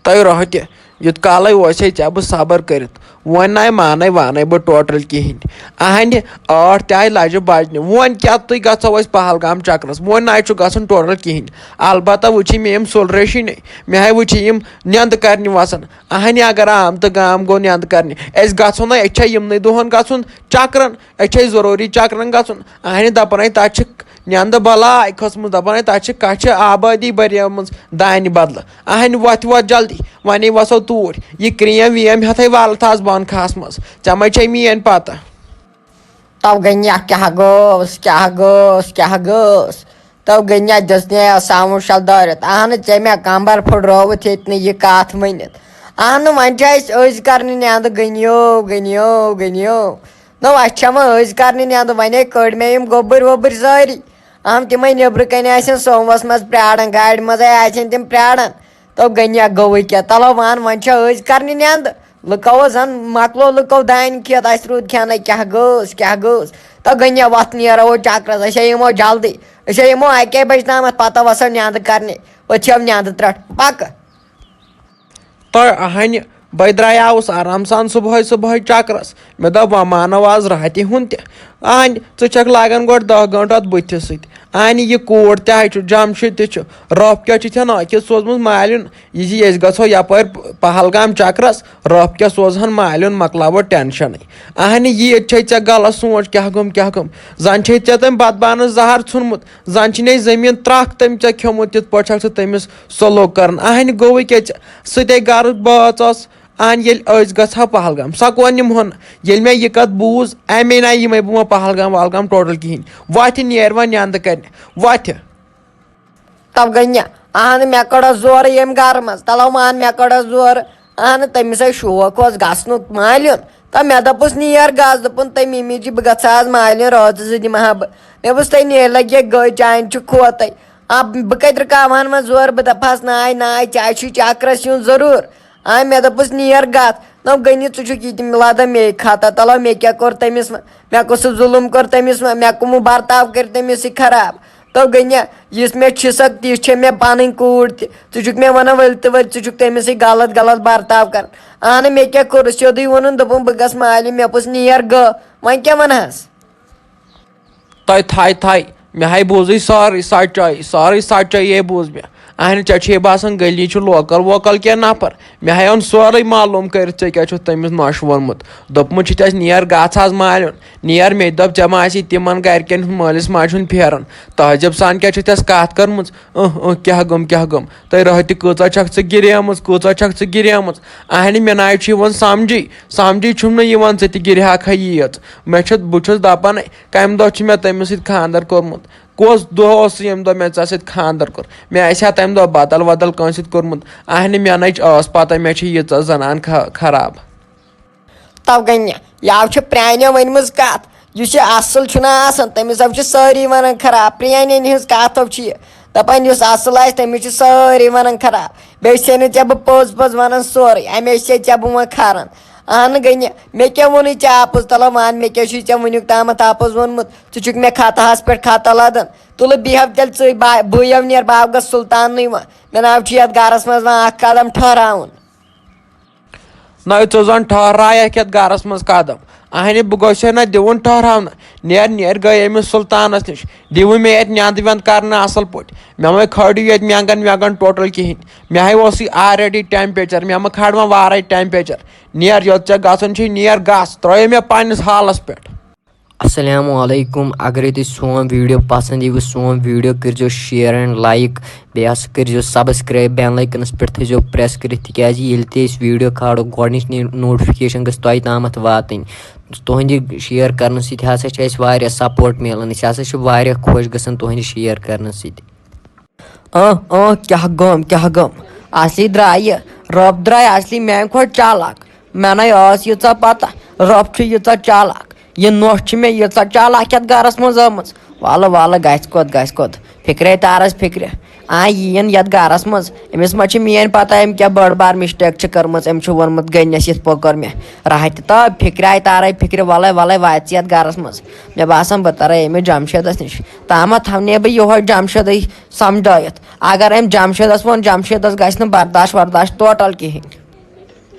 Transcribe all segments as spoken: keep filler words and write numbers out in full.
تۄہہِ رۄہہ تہِ، یُت کالے اوسے ژےٚ بہٕ صبر کٔرِتھ۔ وۄنۍ ناے مانے وانے بہٕ ٹوٹل کِہینۍ۔ اہنہِ ٲٹھ تہِ آیہِ لجہِ بجنہِ۔ وۄنۍ کیٛاہ تُہۍ گژھو أسۍ پہلگام چکرس؟ وۄنۍ ناے چھُ گژھُن ٹوٹل کِہینۍ۔ البتہ وٕچھی مےٚ یِم سُلرے شِنۍ، مےٚ ہاے وٕچھی یِم نیندٕ کرنہِ وسان۔ اہنہِ اگر آمتہٕ گام گوٚو نیندٕ کرنہِ، أسۍ گژھو نہ، أسۍ چھا یِمنٕے دۄہن گژھُن چکرن؟ أسۍ چھِ ضروٗری چکرن گژھُن۔ اہنہِ دپان ہے تتہِ چھِ نیندٕ بلاے کھٔژمٕژ، دپان ہے تتہِ چھِ کچھِ آبٲدی بریمٕژ دانہِ بدلہٕ۔ اہنہِ وۄتھِ وۄتھ جلدی، ونے وسو توٗرۍ۔ یہِ کریم ویم ہیتھے والہٕ تھاس بۄن کھہس منٛز۔ ژےٚ ما چھے میٲنۍ پتہ؟ تو گٔنیا کیٛاہ گوٚوس، کیٛاہ گوٚوس، کیٛاہ گوٚوس؟ تو گٔنیا دِژ نے ساوُن شل دٲرِتھ۔ اہنہٕ ژےٚ مےٚ کمبر پھُٹرووُتھ ییٚتہِ نہٕ یہِ کتھ ؤنِتھ۔ اہنہٕ وۄنۍ چھِ أسۍ أزۍ کرنہِ نیندٕ گٔنیو، گٔنیو، گٔنیو۔ نو، اَسہِ چھےٚ وۄنۍ أزۍ کرنہِ نیٚنٛدٕ، وۄنۍ ہے کٔڑۍ مےٚ یِم گوٚبٕرۍ ووٚبٕرۍ سٲری۔ اہم، تِمے نیٚبرٕ کنہِ آسن سوموس منٛز پراران، گاڑِ منٛزے آسن تِم پراران۔ تو گٔنیا گوٚوٕے کیٛاہ؟ تلو وَن، وۄنۍ چھےٚ أزۍ کرنہِ نیٚنٛدٕ۔ لُکو زن مۄکلو لُکو دانہِ کھیٚتھ، اَسہِ روٗد کھٮ۪نَے، کیٛاہ گوٚوس، کیٛاہ گوٚوس؟ تو گٔنیا وۄتھ نیرو چکرس، أسۍ ہے یِمو جلدی، أسۍ ہے یِمو اَکے بجہِ تامتھ، پتہٕ وسو نیٚنٛدٕ کرنہِ، پٔتھِو نیٚنٛدٕ ترٛٹھ، پکہٕ۔ تہٕ اہنہِ بہٕ درٛایاوُس آرام سان صُبحٲے صُبحٲے چکرس۔ مےٚ دوٚپ، وۄنۍ مانو آز راتہِ ہُنٛد تہِ۔ اہنہِ، ژٕ چھکھ لاگان گۄڈٕ دَہ گٲنٛٹہٕ اتھ بٕتھِس سۭتۍ۔ اہنہِ، یہِ کوٗر تہِ ہے چھُ، جمشید تہِ چھُ، رۄپھ کیٛاہ چھُ ژےٚ ناکہِ سوٗزمُت مالیُن؟ یہِ زِ أسۍ گژھو یپٲرۍ پہلگام چکرس، رۄپھ کیٛاہ سوزہن مالیُن، مۄکلاوو ٹینشنٕے۔ اہنہِ، یہِ ییٚتہِ چھے ژےٚ غلط سونٛچ، کیٛاہ گوٚم، کیٛاہ گوٚم؟ زن چھے ژےٚ تٔمۍ بدبانس زہر ژھُنمُت، زن چھُنے زٔمیٖن ترٛکھ تٔمۍ ژےٚ کھیوٚمُت، تِتھ پٲٹھۍ چھکھ ژٕ تٔمِس سلوک کران۔ اہنہِ گوٚوٕے کیٛاہ ژےٚ سۭتۍ گرٕ بٲژ ٲس؟ اہن ییٚلہِ أسۍ گژھو پہلگام، سۄ کون نِمہون؟ ییٚلہِ مےٚ یہِ کتھ بوٗز، اَمے نہ یِمے بہٕ وۄنۍ پہلگام وہلگام ٹوٹل کِہینۍ۔ وۄتھِ نیر وۄنۍ نیندٕ کرنہِ، وۄتھِ۔ تو گٔنیا، اہن مےٚ کٔڑ زورٕ ییٚمہِ گرٕ منٛز، تلو مان مےٚ کٔڑ زورٕ۔ اہن تٔمِس ہے شوق اوس گژھنُک مالیُن۔ تہٕ مےٚ دوٚپُس، "نیر گژھ"، دوٚپُن تٔمۍ، "مِمی جی، بہٕ گژھٕ آز مالیُن، رٲژ زٕ دِمہٕ ہا بہٕ۔" مےٚ ووٚنُس، "تۄہہِ نیر لگہِ گٔے، چانہِ چھُ کھوتَے۔ آ، بہٕ کَتہِ رُکاوہَن وۄنۍ زورٕ؟" بہٕ دَپہَس، "ناے، ناے، ژےٚ چھُے چکرَس یُن ضروٗر۔" آ، مےٚ دوٚپُس، "نیر گژھ۔" نہ گٔنی، ژٕ چھُکھ یہِ تہِ لَدان مے خطا۔ تَلو، مےٚ کیٛاہ کوٚر تٔمِس وۄنۍ؟ مےٚ کُس ظُلُم کوٚر تٔمِس وۄنۍ؟ مےٚ کُمہٕ برتاو کٔرۍ تٔمِس سۭتۍ خراب؟ تو گٔنیا، یُس مےٚ چھِ سۄ، تِژھ چھےٚ مےٚ پَنٕنۍ کوٗر تہِ۔ ژٕ چھُکھ مےٚ وَنان، "ؤلۍ تہٕ ؤلۍ، ژٕ چھُکھ تٔمِس سۭتۍ غلط غلط برتاو کران۔" اہنہٕ، مےٚ کیٛاہ کوٚرُس؟ سیوٚدُے ووٚنُن، دوٚپُن، "بہٕ گژھٕ مالیُن۔" مےٚ پوٚز، "نیر گٔ۔" وۄنۍ کیٛاہ وَنہَس؟ تۄہہِ تھایہِ تھایہِ، مےٚ ہاے بوٗزٕے سٲرٕے سچٲے، سٲرٕے سچٲیی بوٗز مےٚ۔ اہنہِ، ژےٚ چھُے باسان گلی چھُ لوکل ووکل کینٛہہ نفر؟ مےٚ ہاے اوٚن سورُے معلوٗم کٔرِتھ، ژےٚ کیٛاہ چھُتھ تٔمِس نۄشہِ ووٚنمُت۔ دوٚپمُت چھُ تَس، "نیر گژھ آز مالیُن، نیر۔" مےٚ تہِ دوٚپ، "ژےٚ ما آسی تِمن گرِکٮ۪ن ہُنٛد مٲلِس ماجہِ ہُنٛد پھیران؟" تہذیب سان کیٛاہ چھُتھ تَس کتھ کٔرمٕژ؟ اۭں، اۭں، کیٛاہ گوٚم، کیٛاہ گوٚم؟ تۄہہِ رٲتۍ تہِ کۭژاہ چھکھ ژٕ گِریمٕژ، کۭژاہ چھکھ ژٕ گِریمٕژ؟ اہنہِ، مےٚ ناے چھُ یِوان سمجھی، سمجھی چھُم نہٕ یِوان، ژٕ تہِ گِرِ ہاکھا ییٖژ۔ مےٚ چھِ، بہٕ چھُس دپان، کمہِ دۄہ چھُ مےٚ تٔمِس سۭتۍ خانٛدر کوٚرمُت؟ کُس دۄہ اوس سُہ، ییٚمہِ دۄہ مےٚ ژےٚ سۭتۍ خانٛدر کوٚر؟ مےٚ آسہِ ہا تَمہِ دۄہ بدل ودل کٲنٛسہِ سۭتۍ کوٚرمُت۔ اہنہِ، مےٚ نَے ٲس پتہ، مےٚ چھِ ییٖژاہ زنان خ-، خراب۔ تو گٔنہِ، یاو چھِ پرٛانیو ؤنمٕژ کتھ، یُس یہِ اصٕل چھُنہ آسان، تٔمِس ہو چھِ سٲری ونان خراب۔ پرٛانٮ۪ن ہٕنٛز کتھ ہو چھِ یہِ، دپان یُس اصٕل آسہِ، تٔمِس چھِ سٲری ونان خراب۔ بیٚیہِ چھسے نہٕ ژےٚ بہٕ پوٚز پوٚز ونان سورُے، امے چھسے ژےٚ بہٕ وۄنۍ کھران۔ اہنہٕ گٔنہِ، مےٚ کیٛاہ ووٚنُے ژےٚ اپُز؟ تلہ ون، مےٚ کیٛاہ چھُے ژےٚ وٕنیُک تامتھ اپُز ووٚنمُت؟ ژٕ چھُکھ مےٚ خطہس پٮ۪ٹھ خطہ لدان۔ تُلہٕ بیٚہو تیٚلہِ ژٕے با-، بٕے یو نیر باغس سلطانٕے وۄنۍ۔ مےٚ ناو چھُ یتھ گرس منٛز وۄنۍ اکھ قدم ٹھہراوُن۔ نہ، ژٕ زن ٹھہرایکھ یتھ گرس منٛز قدم۔ اہنہِ، بہٕ گوٚژھ ہے نہ دِوُن ٹھہراونہٕ۔ نیر، نیر گٔے أمِس سلطانس نِش۔ دِوٕ مےٚ یتہِ نیندٕ ویندٕ کرنہٕ اصل پٲٹھۍ۔ مےٚ وۄنۍ کھٲڑِو یتہِ مینگن وینگن ٹوٹل کہینۍ۔ مےٚ ہے اوسُے already temperature، مےٚ مہ کھاڑ وۄنۍ وارے temperature۔ نیر، یوٚت ژےٚ گژھُن چھُے، نیر گژھ، ترٛٲیِو مےٚ پننِس حالس پٮ۪ٹھ۔ السلام علیکم۔ اگرے تۄہہِ سون video پسند ییٖوٕ، سون video کٔرزیو share and like، بیٚیہِ ہسا کٔرزیو subscribe، bell icon س پٮ۪ٹھ تھٲیزیو press کٔرِتھ، تِکیازِ ییٚلہِ تہِ أسۍ video کھالو، گۄڈنِچ نوٹفکیشن گٔژھ تۄہہِ تامتھ واتٕنۍ۔ تُہنٛدِ share کرنہٕ سۭتۍ ہسا چھِ اَسہِ واریاہ support میلان، أسۍ ہسا چھِ واریاہ خۄش گژھان تُہنٛدِ share کرنہٕ سۭتۍ۔ اۭں، اۭں، کیٛاہ گوٚم، کیٛاہ گوٚم؟ اصلی درٛایہِ، رۄب درٛاے اصلی میانہِ کھۄتہٕ چالاک۔ مےٚ نے ٲس ییٖژاہ پتہ، رۄب چھُ ییٖژاہ چالاک۔ یہِ نۄش چھِ مےٚ ییٖژاہ چالاک یتھ گرس منٛز آمٕژ۔ والہٕ، والہٕ، گژھِ کوٚت، گژھِ کوٚت؟ فکرے تارس فکرِ۔ آ، یِیِن یَتھ گَرَس منٛز۔ أمِس ما چھِ میٛٲنۍ پَتہ، أمۍ کیٛاہ بٔڑ بار mistake چھِ کٔرمٕژ؟ أمۍ چھُ ووٚنمُت گٔنِس یِتھ پٲٹھۍ کٔر مےٚ راحت تہِ۔ تہٕ فِکرِ آیہِ تارَے فِکرِ، وَلَے وَلَے واتہِ ژٕ یَتھ گَرَس منٛز۔ مےٚ باسان، بہٕ تَرَے أمِس جمشیدَس نِش۔ تامَتھ تھاونہٕ بہٕ یِہوٚے جمشیدٕے سَمجھٲیِتھ۔ اگر أمۍ جمشیدَس ووٚن، جمشیدَس گژھِ نہٕ برداش ورداش total کِہیٖنۍ۔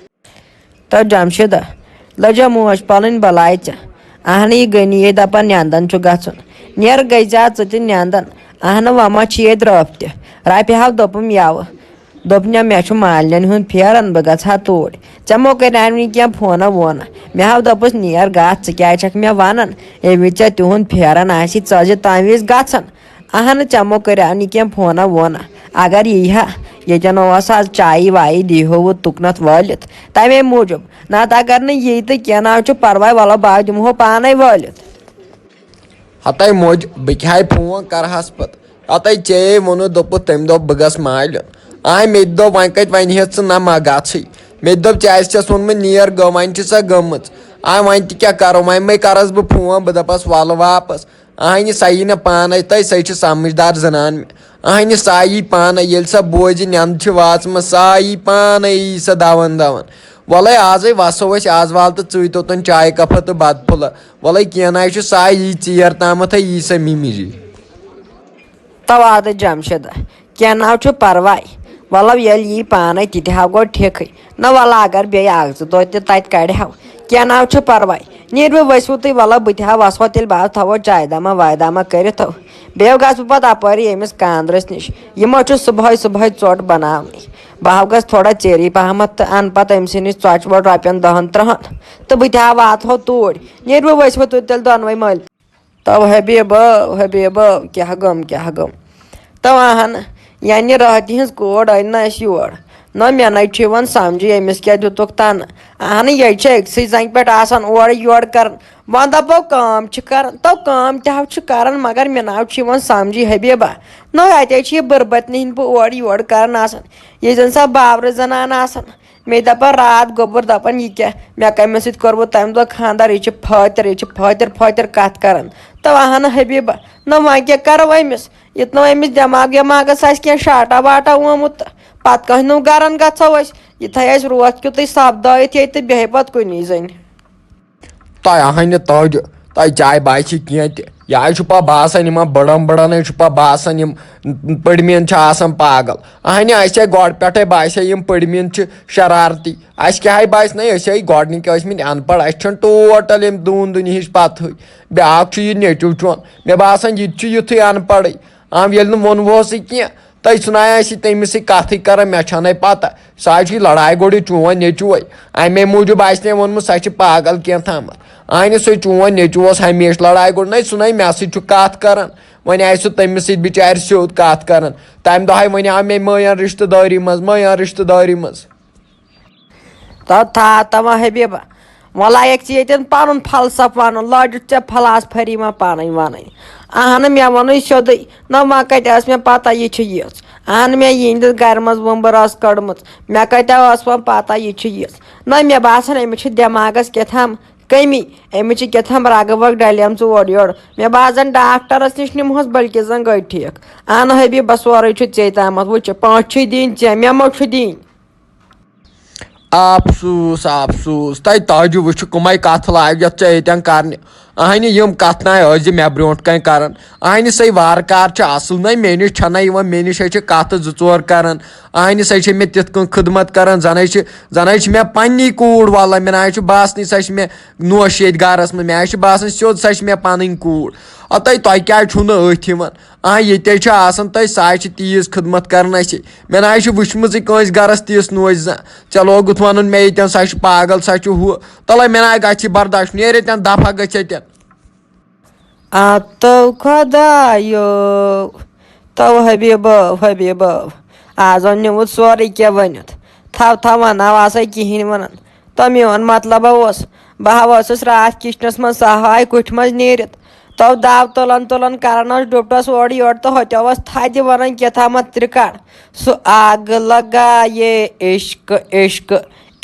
تہٕ جمشیدہ، لٔجا موج پَلٕنۍ بَلاے ژےٚ۔ اَہنہٕ، یہِ غنی یے دَپان نٮ۪نٛدَن چھُ گژھُن۔ نیر گٔے زیادٕ ژٕ تہِ نٮ۪نٛدَن۔ اَہنہٕ، وۄنۍ ما چھِ ییٚتہِ رٲبطہِ؟ رَپہِ ہاو دوٚپُم یَوٕ۔ دوٚپنَم، مےٚ چھُ مالِنٮ۪ن ہُنٛد پھیران، بہٕ گژھٕ ہا توٗرۍ۔ ژےٚ مو کَریٛاو نہٕ کینٛہہ فونہ وونہ۔ مےٚ ہاو دوٚپُس، نیر گژھ، ژٕ کیٛازِ چھَکھ مےٚ وَنان؟ ییٚمہِ وِزِ ژےٚ تِہُنٛد پھیران آسی، ژٕ ٲسۍ زِ تَمہِ وِزِ گژھان۔ اہن، ژےٚ مو کریٛاو نہٕ کینٛہہ فونہ وونہ۔ اگر یی ہا، ییٚتٮ۪ن اوس آز چایی وایی دیٖہو تُکنتھ وٲلِتھ۔ تمے موٗجوٗب۔ نتہٕ اگر نہٕ یی تہٕ کینٛہہ نہ حظ چھُ پرواے، وَلہٕ بہٕ دِمہو پانے وٲلِتھ۔ ہتے موج، بہٕ کیٛاہ فون کرہس پتہٕ؟ ہتے ژےٚ ووٚنُتھ، دوٚپُتھ تٔمۍ دوٚپ بہٕ گژھٕ مالہِ۔ آے مےٚ تہِ دوٚپ وۄنۍ کتہِ ونہِ ہے ژٕ نہ ما گژھٕے۔ مےٚ تہِ دوٚپ ژےٚ آسہِ ژےٚ ووٚنمُت نیر گٔو، وۄنۍ چھِ سۄ گٔمٕژ۔ آے وۄنۍ تہِ کیٛاہ کرو، وۄنۍ مے کرس بہٕ فون، بہٕ دپس وَلہٕ واپس۔ اہنہِ سۄ یی نہٕ پانے تہٕ سۄ چھِ سمجھدار زنان۔ اہنہِ سۄ یی پانے، ییٚلہِ سۄ بوزِ نٮ۪نٛدٕ چھِ واژمژ، سۄ یی پانے، یی سۄ دون دون۔ وَلَے آزے وَسو أسۍ آز وال تہٕ ژٕے توٚتَن چایہِ کَپھٕ تہٕ بَتہٕ پھوٚلہ۔ وَلَے کینٛہہ نہ چھُ، سۄ یی ژیر تامَتھ، یی سۄ مِمِجی۔ تو آدٕ جمشیدہ، کینٛہہ نہ چھُ پرواے۔ وَلہٕ ییٚلہِ یی پانے، تہِ تہِ ہاو گوٚو ٹھیٖکھٕے۔ نہ وَلہٕ اگر بیٚیہِ اَکھ زٕ دۄہ تہِ تَتہِ کَڑِ ہاو، کینٛہہ نہ چھُ پرواے۔ نیٖرِو ؤسِو تُہۍ، وَلہٕ بہٕ تہِ ہا وَسہٕ ہو تیٚلہِ، بہٕ حظ تھاوو چایہِ دامہ وایہِ دامہ کٔرِتھ ہو۔ بیٚیہِ گژھٕ بہٕ پَتہٕ اَپٲری أمِس کاندرِس نِش۔ یِمو چھُ صُبحٲے صُبحٲے ژوٚٹ بَناونٕے۔ بہٕ ہا گژھٕ تھوڑا ژیٖری پَہمَتھ تہٕ اَنہٕ پَتہٕ أمۍ سٕے نِش ژۄچہِ وۄٹ رۄپیَن دَہَن تٕرٛہَن۔ تہٕ بہٕ تہِ ہا واتہٕ ہو توٗرۍ۔ نیٖرِو ؤسِو تُہۍ تیٚلہِ دۄنوَے مٲلۍ۔ تو حبیبو، حبیبو، کیٛاہ گوٚم، کیٛاہ گوٚم؟ تو اہن، یعنی راتہِ ہٕنٛز کوٗر أنۍ نہٕ اَسہِ یور۔ نہ مےٚ نَے چھُ یِوان سَمجھٕے أمِس کیٛاہ دیُتُکھ تَنہٕ۔ اہن، یہِ چھِ أکسٕے زَنٛگہِ پٮ۪ٹھ آسان اورٕ یورٕ کَران۔ وۄنۍ دَپو کٲم چھِ کَران، تو کٲم تہِ ہا چھِ کَران، مگر مےٚ نہ چھُ یِوان سَمجھٕے حبیبہ۔ نہ اَتے چھِ یہِ بٕربَتنہِ ہِنٛدۍ پٲٹھۍ اورٕ یورٕ کَران آسان۔ یہِ زَن سۄ باورٕ زَنان آسان۔ مےٚ دَپان راتھ گوٚبُر دَپان، یہِ کیٛاہ؟ مےٚ کَمہِ سۭتۍ کوٚروٕ تَمہِ دۄہ خانٛدر؟ یہِ چھِ پھٲتِر، یہِ چھِ پھٲتِر پھٲتِر کَتھ کَران۔ تو اہن حبیبہ، نہ وۄنۍ کیٛاہ کَرو أمِس؟ یہِ تہِ نہٕ أمِس دٮ۪ماغ وٮ۪ماغَس آسہِ کینٛہہ شاٹا واٹا آمُت، تہٕ پَتہٕ کانٛہہ نہٕ گَرَن گژھو أسۍ۔ یہِ تھایہِ اَسہِ روتھ کیُتھُے سَپدٲیِتھ ییٚتہِ تہٕ بیٚہہِ پَتہٕ کُنی زٔنۍ۔ تۄہہِ اہنہِ تٲجہِ، تۄہہِ چاے باسہِ کینٛہہ تہِ۔ یہِ حظ چھُ پَتہٕ باسان یِمَن بٔڑَن بٔڑَن حظ چھُ پَتہٕ باسان یِم پٔڑمِیَن چھِ آسان پاگل۔ اہنہِ اَسہِ ہے گۄڈٕ پٮ۪ٹھَے باسے یِم پٔڑمِیَن چھِ شرارتی۔ اَسہِ کیٛاہ ہے باسہِ نہ، أسۍ ہے گۄڈٕنِکۍ ٲسۍ مٕتۍ اَن پَڑھ، اَسہِ چھَنہٕ ٹوٹل ییٚمہِ دوٗن دُنیہٕچ پَتہٕے۔ بیٛاکھ چھُ یہِ نیٚچوٗ چون، مےٚ باسان یہِ تہِ چھُ یُتھُے اَن پَڑھٕے۔ آ، ییٚلہِ نہٕ ووٚنہوسٕے کینٛہہ، تۄہہِ سُنایہِ آسہِ تٔمِس سۭتۍ کَتھٕے کَران، مےٚ چھَنَے پَتہ۔ سُہ حظ چھُ یہِ لڑایہِ گۄڈٕ چون نیٚچوٗے۔ اَمے موٗجوٗب آسہِ تٔمۍ ووٚنمُت، سۄ چھِ پاگل کینٛہہ تامَتھ۔ اَہنہِ سُہ چون نیٚچوٗ اوس ہمیشہِ لڑایہِ گۄڈٕ، نَے سُہ نَے مےٚ سۭتۍ چھُ کَتھ کَران۔ وۄنۍ آسہِ سُہ تٔمِس سۭتۍ بِچارِ سیوٚد کَتھ کَران۔ تَمہِ دۄہ ہاے وَنیٛاو مےٚ، مٲیان رِشتہٕ دٲری منٛز، مٲیان رِشتہٕ دٲری منٛز۔ تہٕ تھاو تَما حبیبہ، وۄنۍ لایَکھ ژٕ ییٚتٮ۪ن پَنُن فلسفہٕ وَنُن، لٲجِتھ ژےٚ فلاس پھٔری ما پانَے وَنٕنۍ۔ اَہنہٕ، مےٚ ووٚنُے سیوٚدُے، نہ وۄنۍ کَتہِ ٲس مےٚ پَتہ یہِ چھِ یِژھ۔ اَہنہٕ، مےٚ یِہِنٛدِس گَرِ منٛز وۄمبٕر ٲس کٔڑمٕژ، مےٚ کَتہِ ٲس وۄنۍ پَتہ یہِ چھِ یِژھ۔ نہ، مےٚ باسان أمِس چھِ دٮ۪ماغَس کیٛاہ تھام کٔمی، أمِس چھِ کیٛاہ تھام رَگہٕ وَگہٕ ڈَلیمژٕ اورٕ یورٕ۔ مےٚ باسان ڈاکٹرَس نِش نِمہوس، بلکہِ زَن گٔے ٹھیٖک۔ اَہنہٕ حبیبہ، سورُے چھُ ژے تامَتھ، وٕچھ، پونٛسہٕ چھُے دِنۍ ژےٚ، مےٚ ما چھُ دِنۍ۔ افسوس، افسوس، تۄہہِ تاجہِ وٕچھِو کٕمے کتھٕ لاگہِ یتھ ژےٚ ییٚتٮ۪ن کرنہِ۔ اہنہِ یِم کتھٕ ناے ٲسۍ زِ مےٚ برونٛٹھ کنہِ کران۔ اہنہِ سۄے وارٕ کار چھِ اصل نہ، مےٚ نِش چھنہ یِوان، مےٚ نِش ہے چھِ کتھٕ زٕ ژور کران۔ اہنہِ سۄے چھِ مےٚ تِتھ کٔنۍ خدمت کران، زن ہے چھِ، زن ہے چھِ مےٚ پننی کوٗر والان، مےٚ نہ حظ چھُ باسنٕے سۄ چھِ مےٚ نوش ییٚتہِ گرس منٛز، مےٚ حظ چھُ باسان سیوٚد سۄ چھِ مےٚ پنٕنۍ کوٗر۔ اتے تۄہہِ کیازِ چھُو نہٕ أتھۍ یِوان؟ آ، ییٚتہِ حظ چھِ آسان تۄہہِ، سۄ حظ چھِ تیٖژ خدمت کران اَسہِ۔ مےٚ نہ حظ چھِ وٕچھمٕژٕے کٲنٛسہِ گرس تِژھ نوش زانٛہہ۔ ژےٚ لوگُتھ وَنُن مےٚ ییٚتٮ۪ن، سۄ چھِ پاگل، سۄ چھِ ہُہ۔ تَلَے مےٚ نہ گژھِ برداش، نیرِ ییٚتٮ۪ن، دفعہ گٔژھ ییٚتٮ۪ن۔ آ، تو خۄدایو، تو حبیبو، حبیبو، آز اوٚن نیوٗمُت سورُے کینٛہہ ؤنِتھ۔ تھَو، تھَو، وَنہٕ ہاو آسَے کِہیٖنۍ وَنان۔ تو میون مطلب اوس، بہٕ ہا ٲسٕس راتھ کِچنَس منٛز، سۄ ہاے کُٹھِ منٛز نیٖرِتھ۔ تو دَو تُلان تُلان کران ٲس ڈُپٹس اورٕ یورٕ تہٕ ہوٚتیو ٲس تھدِ ونان کیٛاہ تامَتھ ترٛکڑ۔ سُہ آگ لگا یہ عشق، عشق،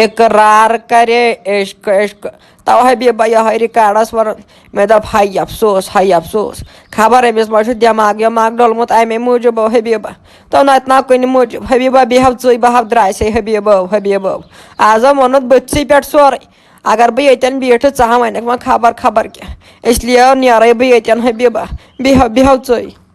اقرار کرے عشق عشق۔ تو حبیبہ یہے ریکارڈس ونان، مےٚ دوٚپ ہاے افسوس، ہاے افسوس، خبر أمِس ما چھُ دٮ۪ماغ وٮ۪ماغ ڈوٚلمُت اَمے موٗجوٗب، او حبیبہ۔ تو نتہٕ نا کُنہِ موٗجوٗب، حبیبہ بیٚہو ژٕے، بہٕ ہاو درٛاسے، حبیبہ، حبیبہ۔ آز ووٚنُتھ بٕتھسٕے پٮ۪ٹھ سورُے۔ اگر بہٕ ییٚتٮ۪ن بیٖٹھٕ، ژٕ ہا وَنکھ وۄنۍ خبر خبر کیٛاہ۔ اس لیے نیرے بہٕ ییٚتٮ۪ن، حبیبہ، بیٚہو بیٚہو ژٕے۔